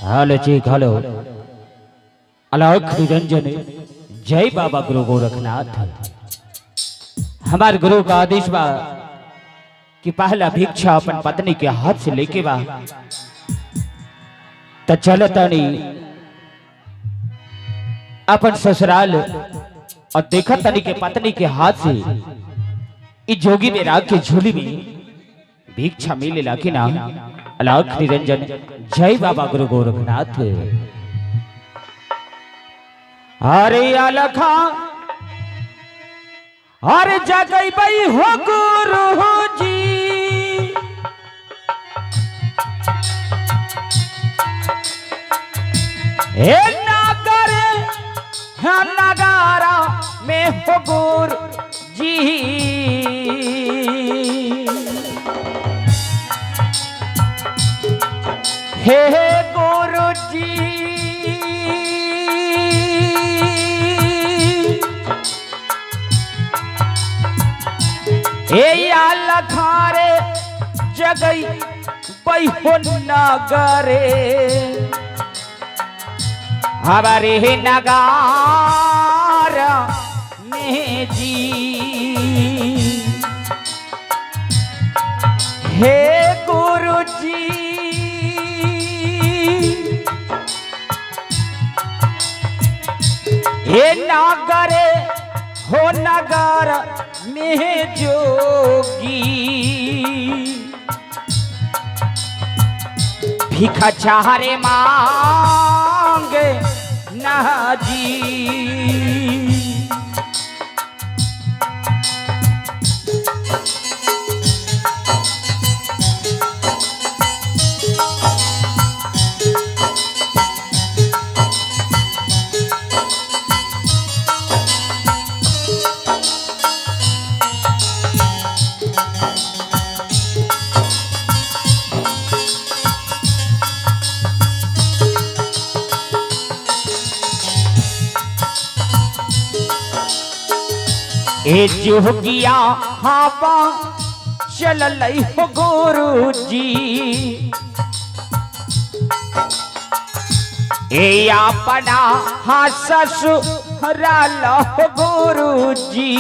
Hello जी hello अलख निरंजन जय बाबा गुरु गोरखनाथ। हमारे गुरु का आदेश बा कि पहला भिक्षा अपन पत्नी के हाथ से लेके बा त चलतनी अपन ससुराल और देखत तनी के पत्नी के हाथ से इ जोगी में राख के झोली में भिक्षा मिले कि ना। अलख निरंजन जय बाबा गुरु गोरखनाथ। अरे अलखा अरे जगई बई हो गुरु जी, हे नागर नगारा में हो गुरु जी। हे गुरु जी हे लखारे जगई बहो नगरे हमारे नगार में जी। हे गुरु जी हे नागरे हो नगर में जोगी भिखा चारे मांगे ना जी। ए जोगिया हवा चल हो गुरु जी, ए अपना हा ससुराल हो गुरु जी।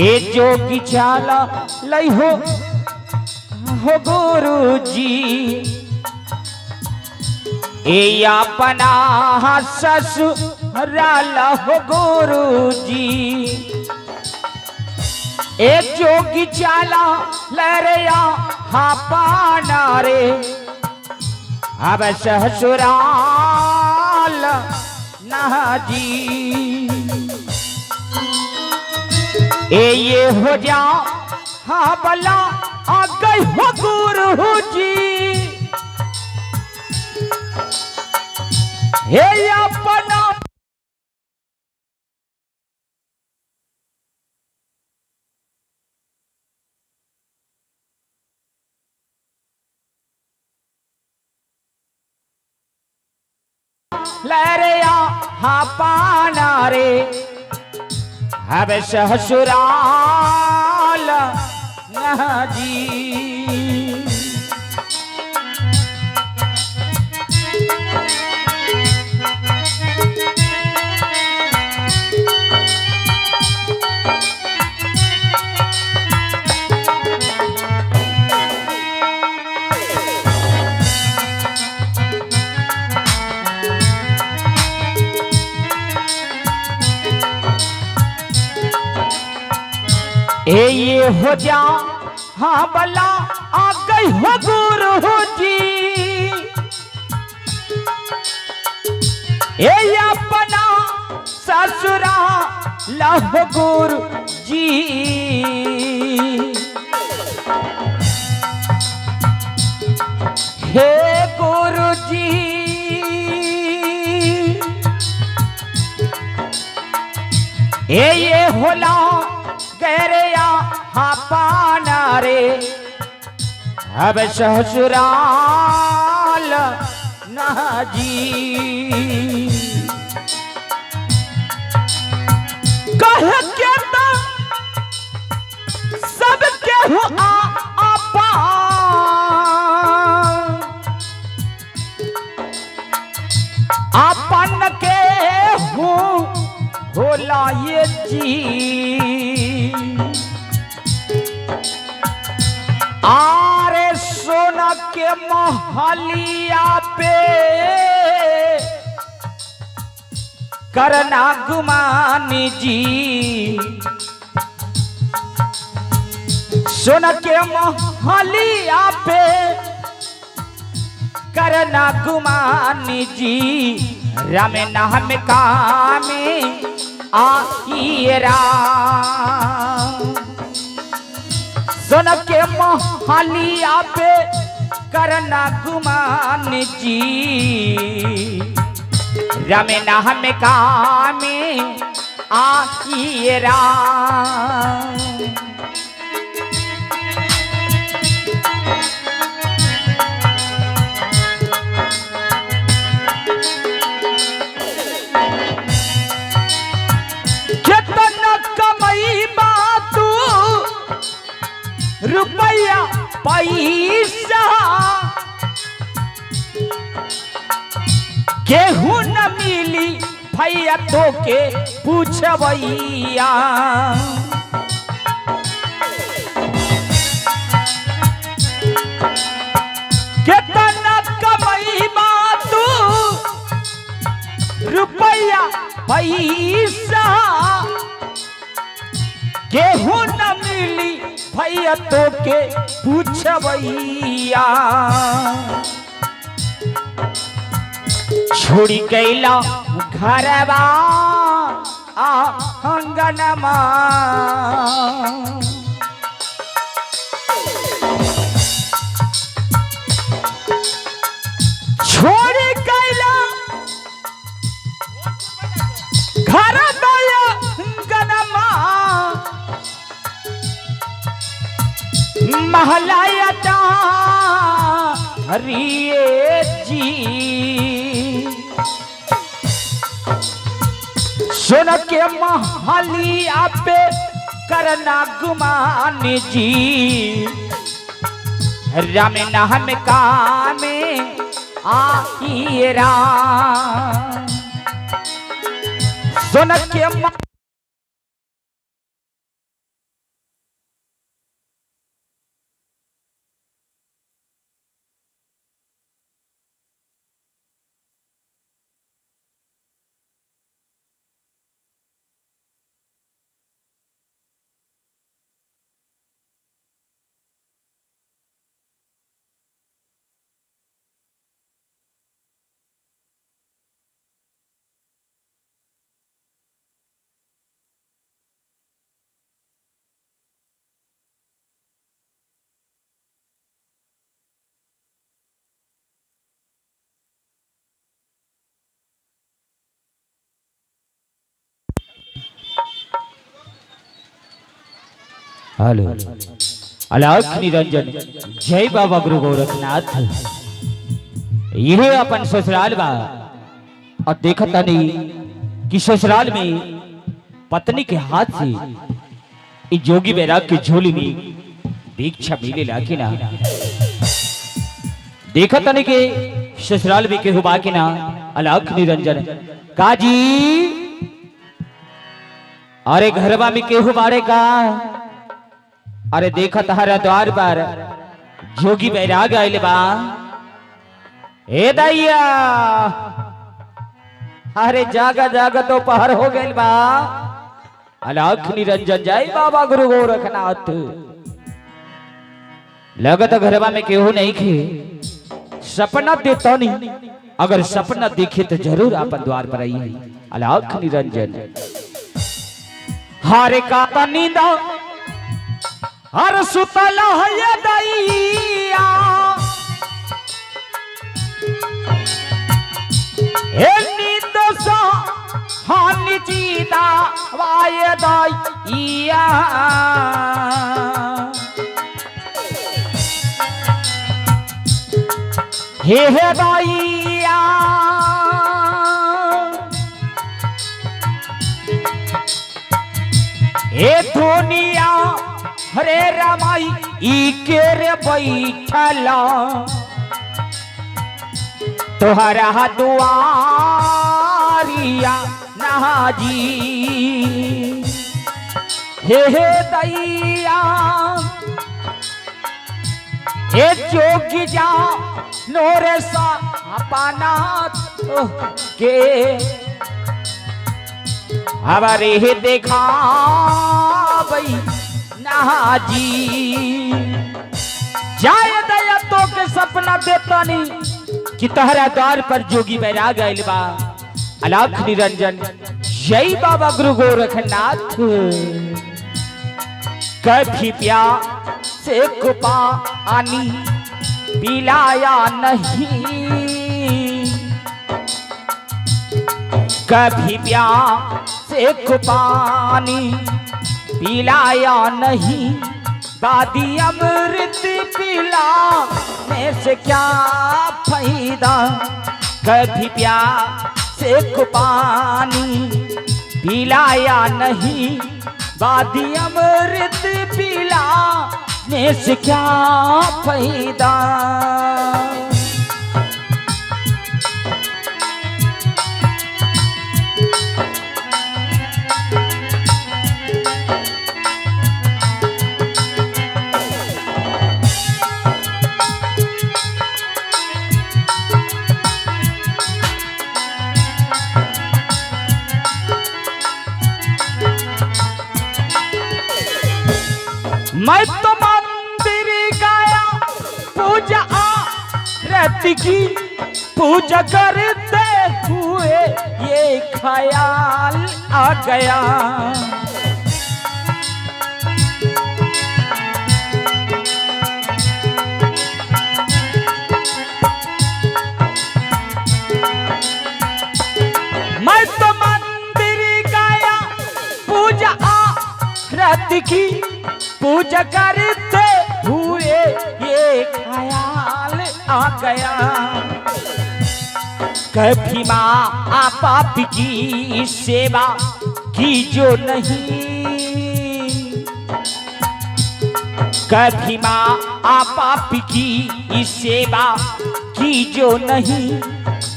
ए जोगी चाल लई हो गुरु जी, ए अपना ससुराल हो गुरु जी। ए जोगी चाला लरया हा पाना रे अब ससुराल ना जी। ए ये हो जा हा बला आ गई हो गुरु जी, हे अपना लहरिया हा पाना रे अब ससुराल ना जी। ए ये हो जा हाँ बला आ गई हो गुरु जी, ए अपना ससुरा लह गुरु जी। हे गुरु जी ए ये होला गैरया हा पाना रे अब ससुराल ना जी। कह के तो सब के हो आ पान अपन के हूँ होला ये जी। आरे सोना के महलिया पे करना गुमान जी, सोना के महलिया पे करना गुमान जी। राम नाम कामे आई राम, सोना के महलिया पे करना गुमान जी। राम नाम कामे आई राम। कितना कमाई तू रुपया पैसा, केहू न मिली भैया तो के पूछबैया। कितना कमाई तू रुपया पैसा, केहू न मिली भैया तो के पूछबैया। छोड़ी गैला घरवा आंगनमा, छोड़ी गैला घरवा आंगनमा, महलाया हरिये जी। सुन के महलिया पे करना गुमान जी। राम नाम कामे आई राम, सुन के हेलो अलख निरंजन जय बाबा गुरु गोरखनाथ। यह अपन ससुराल बा और देखता नहीं कि ससुराल में पत्नी के हाथ से इ जोगी बैराग की झोली में दीक्षा मिले ला कि ना। देखता नहीं कि ससुराल में केहू बा कि ना। अलख निरंजन काजी अरे घरवा में केहू बाड़े का। अरे देखा तहरा द्वार पर जोगी बैराग आइले बा। ए दैया अरे जागा जागा तो पहर हो गइल बा। अलख निरंजन जय बाबा गुरु गोरखनाथ। लगत घरवा में केहू नहीं खे। सपना देता नहीं, अगर सपना देखे तो जरूर अपन द्वार पर आई। अलख निरंजन हारे का नींदा हर सुतल है दैया, हे नींद सा हानि जीदा वाय दैया। हे हे दैया हे दुनिया हरे रमाई ई के रे बैठला तोहरा दुआरिया नाजी। हे हे दैया हे जोगी जा नोरे सा पाना के हमारे देखा बई नाजी। जाय दया तो के सपना देतानी कि तहरा द्वार पर जोगी बैराग आइल बा। अलाख निरंजन जय बाबा गुरु गोरखनाथ। कभी प्यार से पानी पिलाया नहीं, कभी प्यार से पानी पिलाया नहीं, दादी अमृत पिलाने से क्या फायदा। कभी प्यार से पानी पिलाया नहीं, दादी अमृत पिलाने से क्या फायदा। मैं तो मंदिर गया पूजा आरती की, पूजा करते हुए ये ख्याल आ गया। मैं तो मंदिर गया पूजा आरती की, पूजा करते हुए ये ख्याल आ गया। कभी माँ बाप की सेवा की जो नहीं, कभी माँ बाप की सेवा की जो नहीं,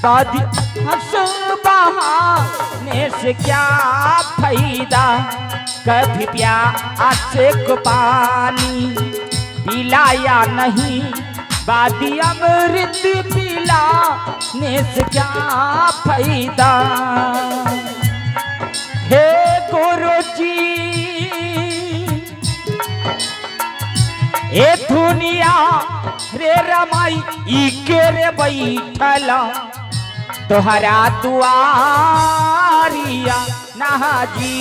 दादी हंस बहाने से क्या फायदा। कभी प्यास को पानी पिलाया नहीं, बादी अमृत पिलाने से क्या फायदा। हे गुरु जी ए दुनिया रे रमाई इके रे बैठला तोहरा दुआरिया नाजी।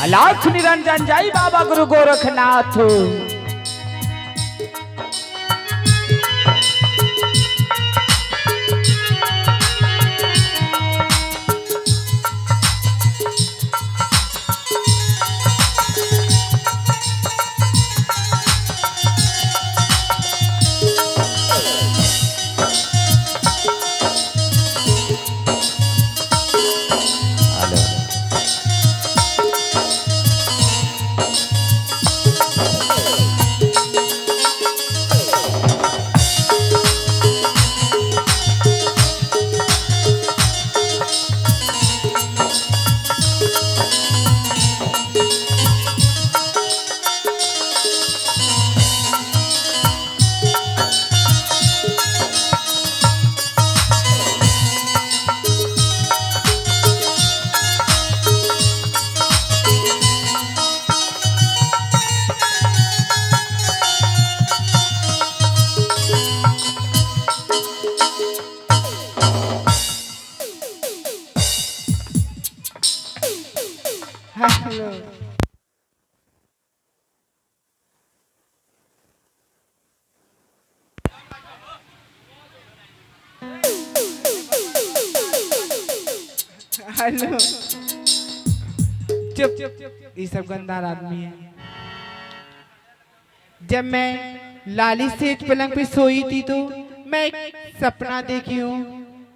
अलाख निरंजन जय बाबा गुरु गोरखनाथ। हेलो। हेलो, चुप, ये सब गंदार आदमी है। जब मैं लाली सेठ पलंग पे सोई थी तो मैं एक सपना देखी हूँ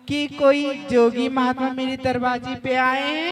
कि कोई जोगी महात्मा मेरे दरवाजे पे आए हैं।